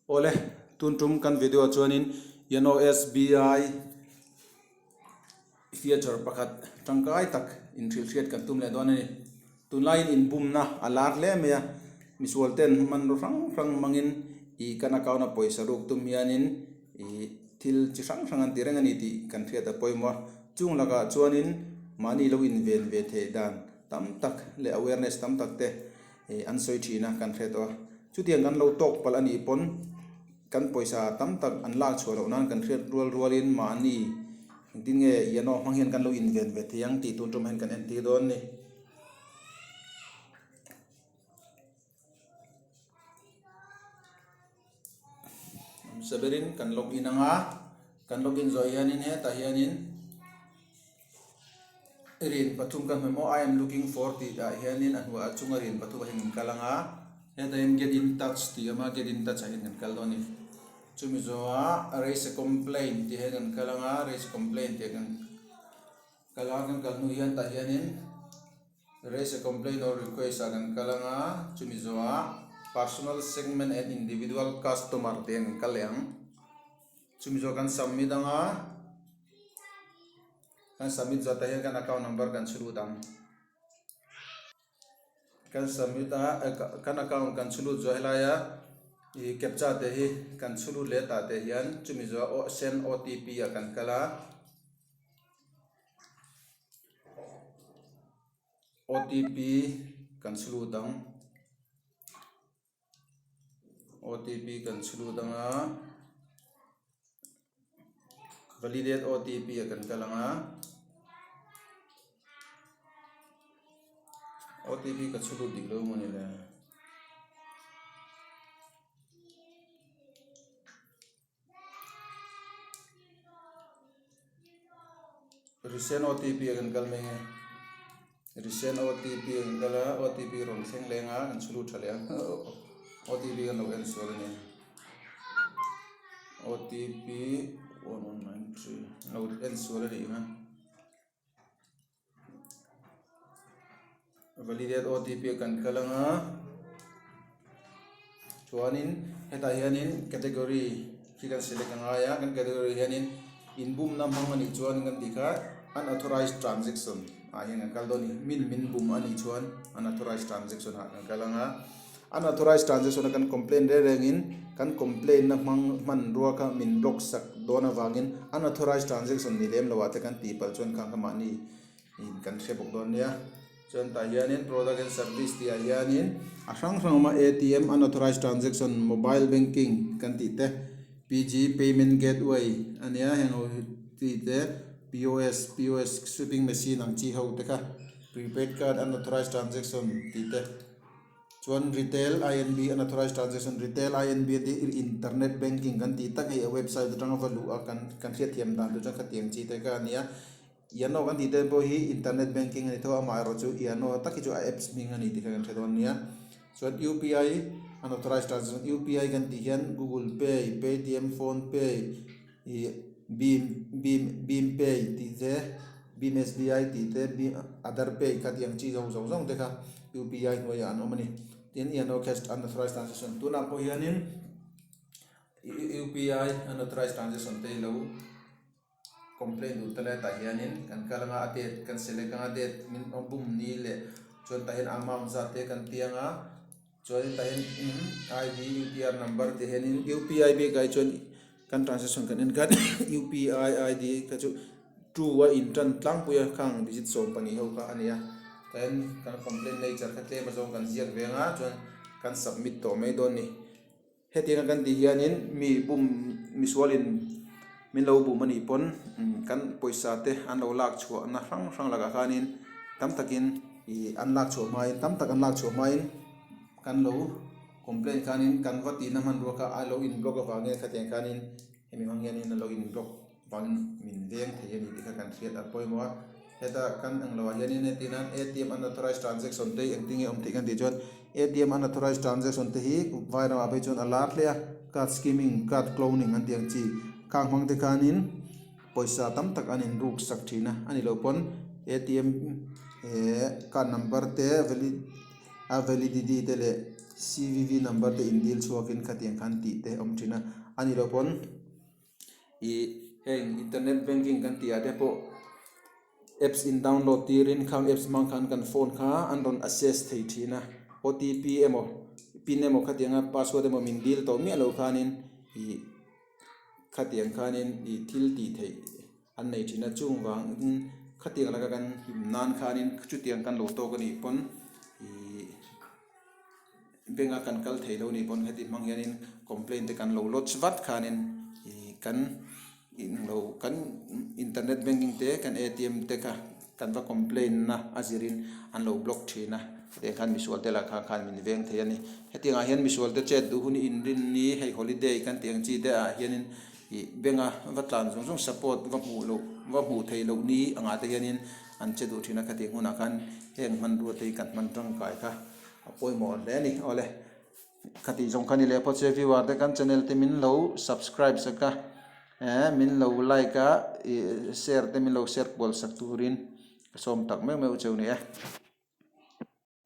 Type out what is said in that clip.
Awle, tun tum kan video ah chuanin Yano SBI feature pakhat tangkai tak inhrilhhriat kan tum leh dawn a ni. Tunlaiin inbumna a lar hle mai a, misual ten hmanraw hrang hrang hmangin ih kan account a pawisa ruk tum hianin ih thil chi hrang hrang an ti reng a ni tih kan hriat a pawimawh a. Chung lakah chuanin mahni lo inven ve theih dan tam tak leh awareness tam tak te ih an sawi thin a kan hre tawh a. Chutiang kan lo tawk palh a nih pawn kan pawisa tam tak an lak chhuah loh nan kan hriat rual rualin mahni engtin nge Yano hmang hian kan lo inven ve thei ang tih tun tum hian kan entir dawn a ni. Hmasa berin kan log in ang a, kan log in zawh hianin hetah hianin rin pathum ka hmu maw I am looking for tih ah hianin a hnuaiah chunga rin pathum ah hian kan kal ang a, hetah hian get in touch tih a awm a get in touch ah hian kan kal dawn a ni. Chumi zawhah raise a complaint tih ah hian kan kal ang a, raise a complaint tih ah kan kal a, kan kal hnu hian tah hianin. Raise a complaint or request ah kan kal anga, chumi zawhah personal segment and individual customer tih hian kan kal leh ang. Chumi zawh kan submit anga, kan submit zawh tah hian kan account number kan chhu lut ang. Kan submit a, kan account kan chhu lut zawh helaia ih captcha te hi kan chhu lut leh tah te hian chumi zawhah send OTP ah kan kal a. OTP kan chhu lut ang OTP kan chhu lut ang a validate OTP ah kan kal ang a OTP ka chhu lut dik lo emaw ni le. Recent OTP a kan kal mai nge Recent OTP a kan kal a OTP rawn thleng leng a kan chhulu tha leh ang OTP kan lo en sual a ni OTP 1193 lo en sual a nih kha Validate OTP a kan kal ang a chuanin hetah hianin category khi kan select a ngai a kan category hianin inbumna hmang a nih chuan kan tih kha unauthorized transaction ah hian kan kal dawn a ni min min bum a nih chuan unauthorized transaction ah kan kal ang a unauthorized transaction a kan complaint reng rengin kan complaint na hmang hmanrua kha min block sak dawn avangin unauthorized transaction ni lem lo ah te kan tih palh chuan khang kha mahni in kan hre bawk dawn nia chuan tah hianin product and service tih ah hianin a hrang hrang awm a atm unauthorized transaction mobile banking kan tih te pg payment gateway a nia heng ho hi tih te pos pos sweeping machine ang chi ho te kha prepaid card unauthorized transaction tih te. Chuan retail INB unauthorized transaction retail INB a tih internet banking kan tih tak hei a website atanga va luh a kan kan hriatthiam dan tur chuan khatiang chi te kha a ni a Yano kan tih te pawh hi internet banking a ni tho amaherawh chu Yano tak hi chu a apps hming a ni tih kha kan hre dawn nia chuan UPI unauthorized transaction UPI kan tih hian Google Pay Paytm Phone Pay ih Bhim Bhim Bhim Pay tih te Bhim SBI tih te Bhim Aadhaar Pay kha tih ang chi zawng zawng zawng te kha UPI hnuaiah an awm a ni. Tin Yano Cash Unauthorized Transaction tunah pawh hianin UPI Unauthorized Transaction te hi lo complaint duh ta lai tah hianin kan kal anga a date kan select anga date min bum ni leh chuan tah hian amount zat te kan ti anga Chuanin tah hian ID UTR number tih hianin UPI bikah hi chuan kan transaction kan en khan UPI ID kha chu two a in tan tlangpui a khang digit 12 ho kha a ni a tah hian kan complaint nature kha tlem azawng kan ziak ve anga chuan kan submit tawh mai dawn a ni hetianga kan tih hianin mi bum misualin min lo bum a nih pawn kan pawisa te an lo lak chhuahna hrang hrang lakah khanin tam takin Ih an lak chhuah hmain tam tak an lak chhuah hmain kan lo complaint khanin kan va tihna hmanrua kha a lo in block avangin khatiang khanin hemi hmang hianin a lo in block vangin min veng thei a ni tih kha kan hriat a pawimawh a heta kan ang loah hianin heti nan atm unauthorized transaction te hi engtin nge awm theih kan tih chuan atm unauthorized transaction te hi vai ramah phei chuan a lar hle a card skimming card cloning an tih ang chi khang hmang te khanin. Pawisa tam tak an inruk sak thin a, a ni loh pawn atm eh card number te valid a validity te leh. CVV number te in dil chhuakin khatiang khan tih te awm thin a, a ni lo pawn ih heng internet banking kan tih ah te pawh apps in download tirin khang apps hmang khan kan phone kha an rawn access thei thin a, OTP emaw pin emaw khatianga password emaw min dil tawh miah lo khanin ih khatiang khanin ih thil tih theih an nei thin a, chung vangin khatiang laka kan him nan khanin chutiang kan lo tawk a nih pawn ih bank a kan kal thei lo a nih pawn heti hmang hianin complaint te kan lo lodge vat khanin ih kan englo kan internet banking te kan A_T_M te kha kan va complaint na a zirin an lo block thin a hetiang khan misual te lah khan khan min veng thei a ni hetiang ah hian misual te chet duh hun inrinni hei holiday kan tih ang chi te ah hianin ih bank a va tlan zawng zawng support va hmuh loh va hmuh theih loh ni angah te hianin an che duh thin a khatiang hunah khan heng hmanrua te hi kan hman tangkai kha a pawimawh hle a ni awle khatih zawng kha ni leh phawt se viewer te kan channel te min lo subscribe sak a eh min lo like a ih share te min lo share kual sak turin ka sawm tak meuh meuh cheu ni e.